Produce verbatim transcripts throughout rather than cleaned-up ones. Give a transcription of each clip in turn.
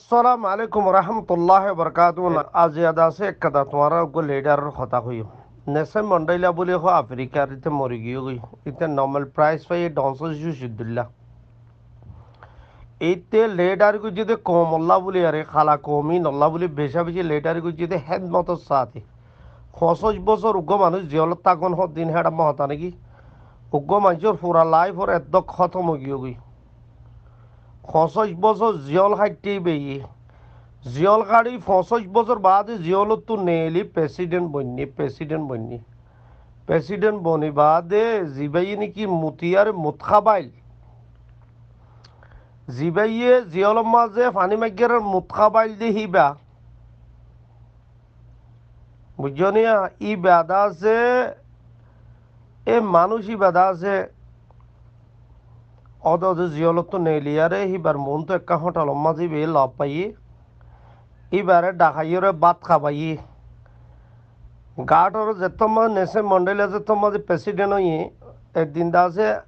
Assalamu alaikum warahmatulláhi wabarakátuhu. Aijja de asé ekkán tuáñra uggwá lidar or hotá hoiyum. Nelson Mandela buli hoó Afrikar, íte mori giyói. Íte Nobel Prize faiyé, dhoñs ói cúcir dóilla. Íte lidar goijjé de koumolla buli, aré hala koum ínolla buli beca beci lidar goijjé de hédmotor sáte. Foñsíc bosór uggwá manúic ziyólot tákon hoddin héçe mohotá niki? Uggwá maincór fura laif or eddúa hótom ói giyói. Foñsíc bosór ziyól háitte íbayé. Ziyól háçi foñsíc bosór baade ziyólottú neeli president boinné, president boinné. President boni baade zibáye niki mutiyar mutkábail, zibáye ziyólor mazé faní maiggér mutkábail de híba. Buijjó niya? Íba de asé, e manúic íba de asé, óde óde ziyólottú neeliyaré híbar muúntu ekká hótelor mazé íbayé lof faiyé. Íbaré dhakaiyóre bát habaiyé. Gáthor zettót mazé Nelson Mandela zettót mazé president óiye, eddin de asé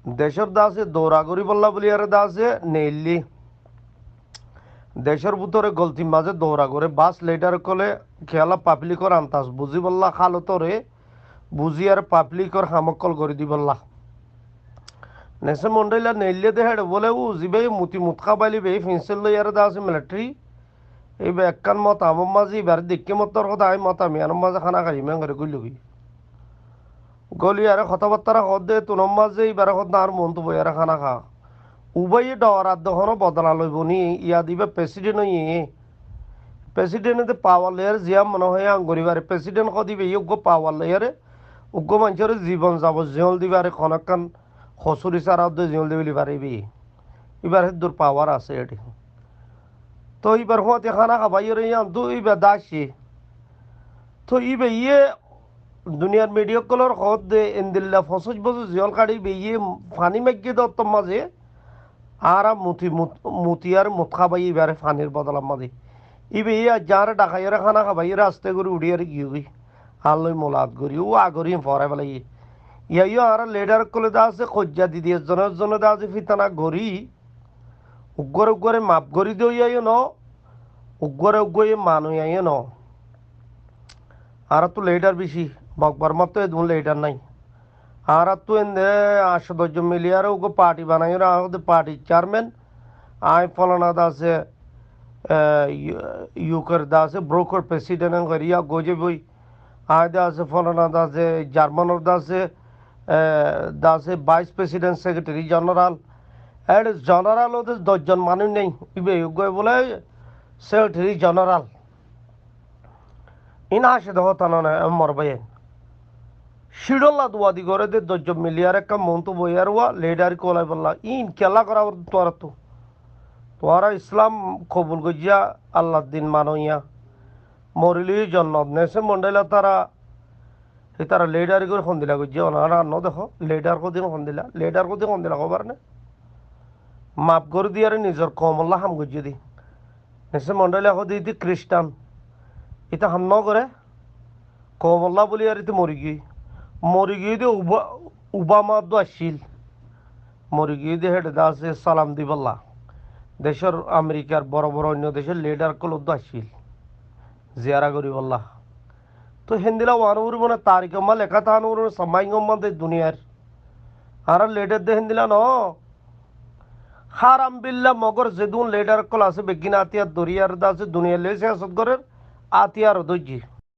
decór de asé doura goríbolla buliyaré de asé neillé. Decór bútore goltir mazé doura goré, bas lidar ókkole kiyólla pablikor antas buzíbolla, hálotore buzíyaré pablikor ham ókkol gorí dibolla. Nelson Mandela neillé de héçe bóle, u zibáye muti mutkábail íbayé finsil loiyaré de asé militari, íba ekkán motamor mazé íbaré deikké mottor hotá, aññí motam iyanor mazé hána háiyum engori góillogói. Góli aré hotábattára hoódde, tunor mazé íbaré hoódde añár muúntu boiyaré hána há. Ubáye dhooradde honó bodola loibou ni, iyá de íba president óiye. Presidente de pawar loiyaré ziyán mone hoó yían gorí faré. President hoódde íbayé uggwá pawar loiyaré, uggwá maincóre zibon zabon ziyól di faré, honókkan hosúri sára uddúa ziyól di buli faré íbayé. Íbar héddur pawar asé éçe. Tóu íbar fúañti hána habaiyóre yíantu íba de aiccé. Tóu íbayé duniyar midiya ókkolór hoódde endilla foñsíc bosór ziyól háçi íbayé faní maiggé de óttor mazé añára muti mut-, mutiyar mut hábaiyé íbaré fanir bodolar mazé. Íbayé aijja añáre dhakaiyóre hána habaiyóre asté gorí uçíyaré giyói. Añár loi mulakat gorí, u agor iín foórai félaiyé. Iyá yó añára lidar ókkolé de asé, koijja didi ezzone ezzone de asé fítana gorí, uggwáre uggwáre maf gorí dóiya yó noó, uggwáre uggwáye manoiya yó noó. Añáráttu lidar beci, Mok Bormáttu edún lidar nái. Añáráttu ende añctó doc zon miliyaré uggwá party banaiyóre, aññí hoódde party chairman, aññí folana de asé, e, U-, UK r de asé, broker president en gorí yá goijé boi. Aññí de asé folana de asé, Jarmanor de asé, e, de asé vice president, secretary general. Éçe general ódde doc zon manúic nái. Íba uggwá bóle secretary general. Iín hácede hotá noó né, mor báiyain. Cíçolla duwadi goré dé doc zon miliyaré ekká muúntu boiyaré uwá lidar kolaibólla. Iín kiyólla gorá foribó tuáñráttu? Tuáñra Islam kobul goijjá, Allar din manoiya. Morilé yó jonnot. Nelson Mandela tará, hítara lidari gorí hondilla goijjé, onára no dekó, lidar hodin hondilla, lidar hodin hondilla hoóbar né? Maf gorí diyaré nizor koumolla ham goijjé dé. Nelson Mandela hoóde íte Kristan, íte ham no goré, koumolla bóli ar íte mori giyói. Mori giyói dé Uba-, Obama uddú accíl. Mori giyói dé héçe de asé salam dibolla. Decór Amerikar boro boro oinno decór lidar ókkol uddú accíl. Ziyara goríbolla. Tóu héndilla uán urí mane tarikor ma leká tán urí mane sammáin gom mane dé duniyair. Añárar lidar dé héndilla noó. Háram billa Mogor zedún lidar ókkol asé, beggín átiyar dóri ar de asé, duniyai loi siyasot gorér, átiyar ó dóijje.